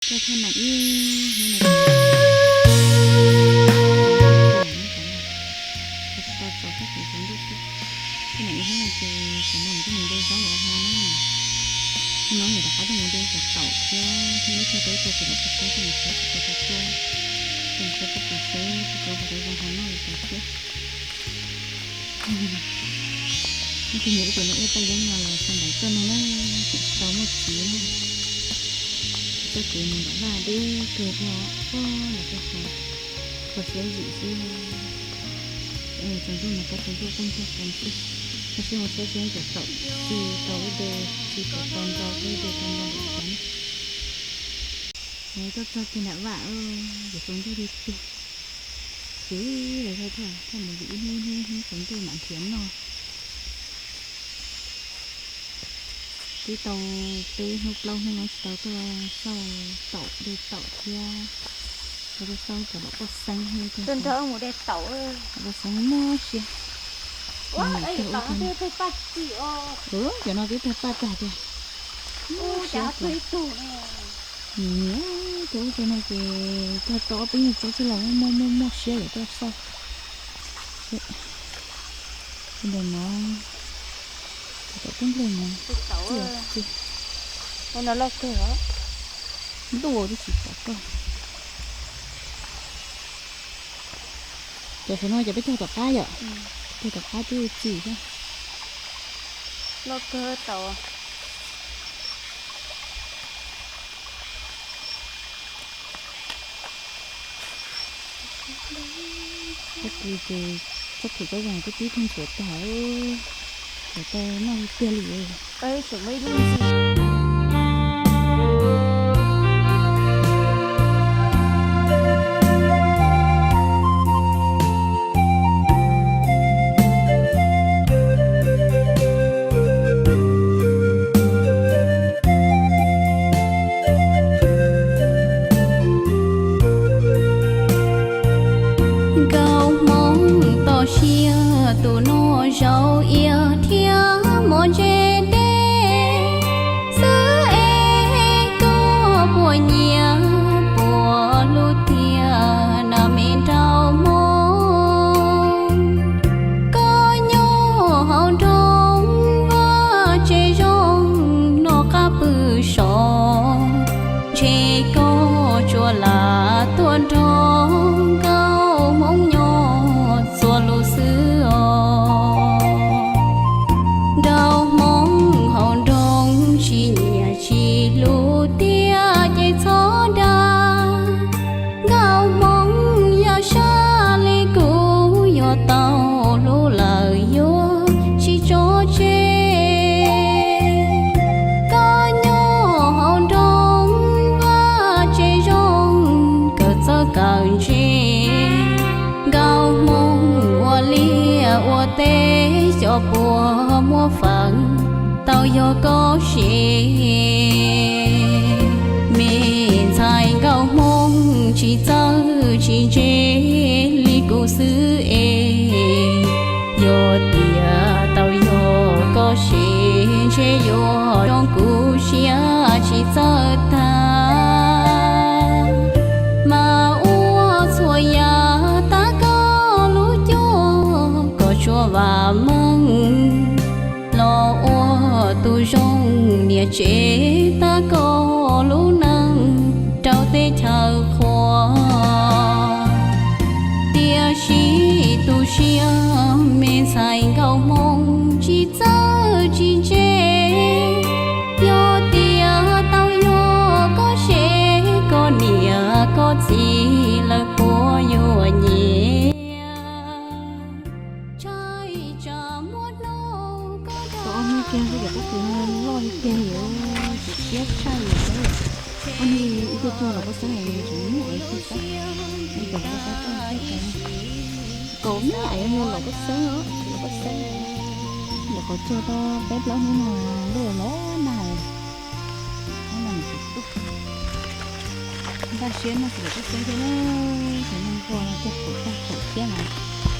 Coj thaj nees ib hnub no, tsis tau txaus sab kev tsaus ntuj xwb. Thaj nees ib hnub no ces cov no tuaj mus de zaub los hmo na. Hnub no yog rov qab tuaj mus de cov taum thiab, hnub no tuaj tau ib co ces los poj xeeb tuaj mus saib tsis tau cov tuaj, tuaj mus saib pob kws xeeb, tsis tau cov zoo hauv noj li cov thiab. Ib tug niam ib tug no ib paj yeeb no los xyoo ntawd tuaj no na, tseem tsis tau muaj txiv na. Txoj kev mus nram vaj deb kawg thiab os, nram vaj hauv, kho siab zim xwb. Cov mus tsaus ntuj mas kab tsaus ntuj qeej tag qees xwb. Kho siab mus saib seb cov taum tsis tau ib de, tsis tau tau ntau ib de tau ntau npaum cas na. Tuaj txog kiag nram vaj, yuav tsaus ntuj tiag tiag. Ces lawv thaj thaj mus vim ib hnub ib hnub tsaus ntuj mam nrhiav noj. Twb tau peb hnub plaub hnub no tsis tau tuaj xauj taum de taum thiab, tsis tau tuaj xauj cov laum poj xeeb thiab. Tuaj nrog wb mus de taum. Laum poj xeeb muaj siab. Cov no twb tag paj tag tiag. Muaj siab tiag. Nyiam nyiam, tus ub tus no ces tag tau ob peb nyuag tsob xwb los muaj muaj muaj siab yuav tuaj xauj. Tus ntawm no, tus tom tub nplej no, txias txias. Ntuj, twb tsis pom koj. Cov saum no cov peb cog tom qab yom? Cog tom qab twb txim thiab. Loj kawg tau. Txoj kev ces txoj kev txoj zoo twb tib tug ntxuav tag, txuav tau noj tiag tiag li. Nkauj Hmoob toj siab tus no zaum iab thiab mos ntse deb xwb es koj puas nyiam puas hlub tiag na me nraug Hmoob. Koj nyob hauv nroog vaj tsev zoo noj qab pw so, ntshe koj tsuas lam tuaj nrog nkauj Hmoob nyob txhua lub xwb os. Nraug Hmoob hauv nroog tsis nyiam tsis hlub tiag ces txhob dag. Nkauj Hmoob yog sab li kuv yuav tau hlub lawm yuav tsis tso tseg. Koj nyob hauv nroog vaj tsev zoo kawm txawj kawm ntse, nkauj Hmoob ua liaj ua teb xyov puas muaj feem tau yog koj sev. Me ntxhais nkauj Hmoob tsis txawj tsis ntse li kuv xwb es, yog tias tau yog koj sev ntshe yuav zoo kuv siab tsis txawj tag. Mas ua txhua yam tab koj lub cuab kom tsuas vam meej, los ua tus zoo niam tsev tab koj lub neej rau teb chaws qhua. Tiam sis tu siab me ntxhais nkauj Hmoob tsis txawj tsis ntse, yog tias tau yog koj sev koj niam koj txiv lawv puas yuav nyiam. Tau ob hnub kiag xwb cov pob kws no loj li tiag li, tsis siab tshaj li. Ob hnub ib tuaj cog los pob xeeb tseem muaj ib tug xab, ib cov pob xeeb toj txhab tau. Kaum me nyuam yog los pob xeeb os, los pob xeeb. Ntawm qhov tsog tau peb plaub hnub no luaj los nag. Hnub no nws tsis tuaj. Npaj siab noj tsis tau pob xeeb thiab na, cov neeg nquag no cog kaum tag kaum thiab mas,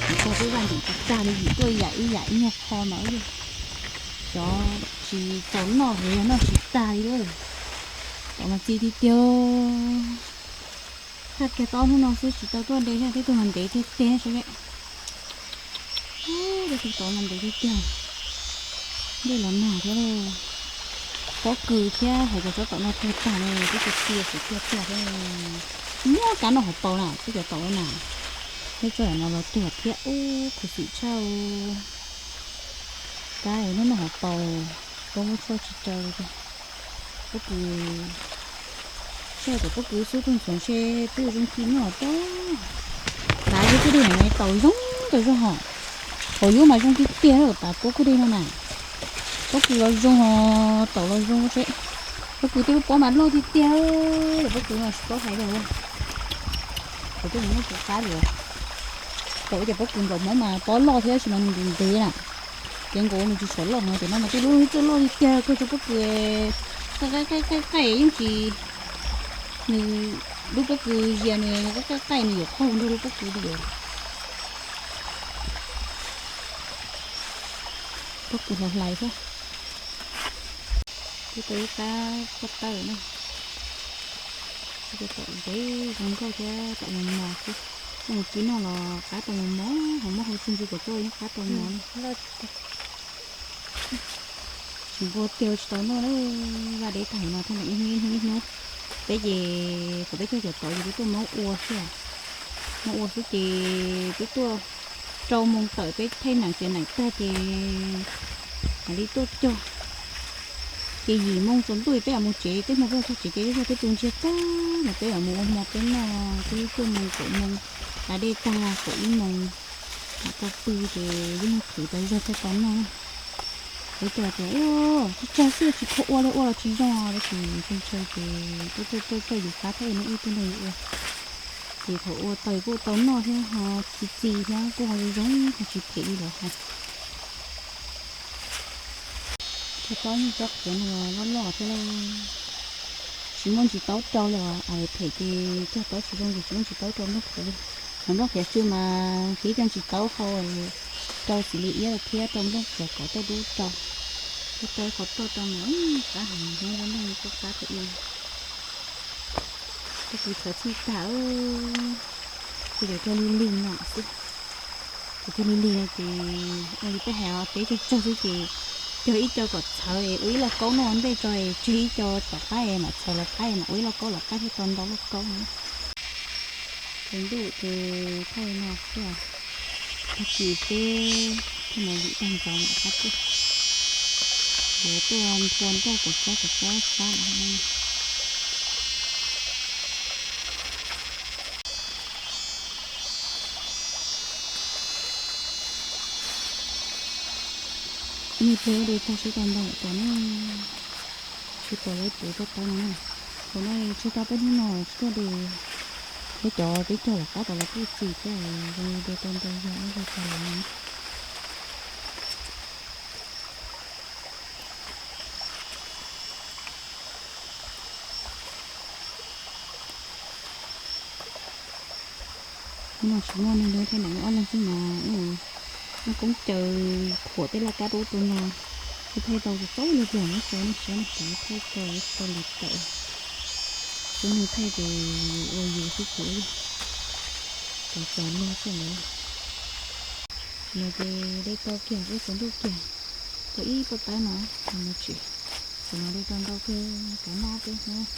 nws cog peb vaj ntim tsis tag li, yim tuaj yam ib yam ib nyuag qho mas ua yog cov tsis txaus noj los yog noj tsis tag li lawm. Tau mas txi tiag tiag. Thaj kiag tau hnub no xwb tsis tau tuaj de thiab, tej tug mas ntev tiag tiag seb. Tej tug tau mas ntev tiag tiag. Dej los nag thiab lauj. Pob kws thiab hais tias tsob taum no tuag tag ne, twb tsis txi tiag tiag thiab. Muab kab noj hauv paus na, peb cov taum na. Neb tsob no los tuag thiab, ub, khuv xim tshaj. Kab noj noj hauv paus, pob muab tshuaj tsis raws li tiag. Pob kws, sij hawm tom pob kws xub tuaj ntxuav ntshe twb zoo ci noj pob. Tav ib tug dej no taum zoo ntawm zog hos. Hauv yuav mas zoo tiag tiag lawm tav pob kws dej no na. Pob kws los zoo hos taum los zoo seb. Pob kws tej lub pob mas loj tiag tiag, pob kws no tsis paub hais li. Kuv twb mus noj kuv qab li. Thaum ib cov pob kws nplaum hmoob mas pob loj thiab tab sis mas nws ntev ntev na. Ces nkaus nws tsis tshua loj no ces no mas tej lub txawj loj tiag tiag kawg rau pob kws. Qaij qaij qaij qaij yeej tsis, nws lub pob kws zias nws qaij qaij qaij nws yuav qaug nrog lub pob kws li os. Pob kws hlais hlais thiab. Twb tau ib qab pob tawb na. Twb tau tom ntev zoo nkauj thiab tom mos mos xwb. Tuaj mus ci noj los qab tau mos mos, ho muab hau txug ntsis kom tuaj yeej qab tau mos li. Tsis nquag tiag tsis tau noj na, vaj deb tag no thiaj li ib hnub ib hnub ib hnub. Peb ces thaum peb cog cov tod ces peb tuaj Moob ua xwb. Moob ua xwb ces peb tuaj rau moos tawm peb thaij neem txiav neem tag ces mam li tuaj cog. Ces yim moos tsaus ntuj peb mam mus tsev, tej hmo peb txog tsev ces zog peb tu ntsiag tag mas peb mam mus ua hmo peb noj, twb cuaj moos kaum moos, da dej tag kaum ib moos mam tau pw ces yeej qhwv tau zog thiaj tau noj. Peb cog tias tsag tsag xwb tsis tshua ua li, ua los tsis zoo, tab sis ntshaw ntshaw ces tuaj tuaj tuaj cog yus qab thiab ib leeg ib tug nrog yus ua. Ces thaum ua tau kuj tau noj thiab ho txi txi thiab kuj ho zoo zoo ho tsis phem li lawv hais. Cog taub yeej tsob qhiav no loj loj thiab lauj. Tsis muaj ntsis taub rau li os, phem ces cog taub tsis zoo ces tsis muaj ntsis taub rau nplooj qhiav li. Ho nplooj qhiav tsw mas nqhis cov ntsis taub hau rau xws li iab thiab rau nplooj qhiav kom tuaj dub rau. Tuaj rau qhov tuaj rau mas qab heev, nyob nplooj kuj qab tas li. Pob kws txhawv txhij tag, kuv yuav cog lig lig no xwb. Kuv cog lig lig no ces ua li peb hais os, peb tsawg tsawg xwb ces cog ib co kom txhawv es ua ib lauj kaub noj ua ntej tso es tseg ib co tom qab es mam txhawv lawv qab es mam ua ib lauj kaub lawv qab thiaj tau ntau lauj kaub na. Tsaus ntuj ces thaij no xwb os, tag kis peb thiaj mus vim tag nrho mam qab tuaj. Yuav tuaj nthua nroj kom sab kom sab sab lawm. Ib niag peb de tag seb tau ntau tom na. Tseg tau lawv puv tau tau no na. Thaum no tseg tau peb hnub no tsis tuaj de. Peb cov peb cog lawv qab tau los kuj txi thiab, zoo li de tau ntau yog ib yog tau lawv. Hnub no tsis muaj neeg, thaij neem ob leeg xwb mas ua koob caw khuam tej laj kab rau ub rau no. Kuv thaij tau txaus txaus li tiag, muab tso nej saib, nej saib thaij tau tsis tau li tawm. Tub neeg thaij ces yus ua yus xwb ces tau txaus luag xwb lawm. No ces de tau kiag, ua tsaus ntuj kiag, tau ib pob tawb no, mus tsev. Thaum no de tau ntau kawg, kav noj peb hnub.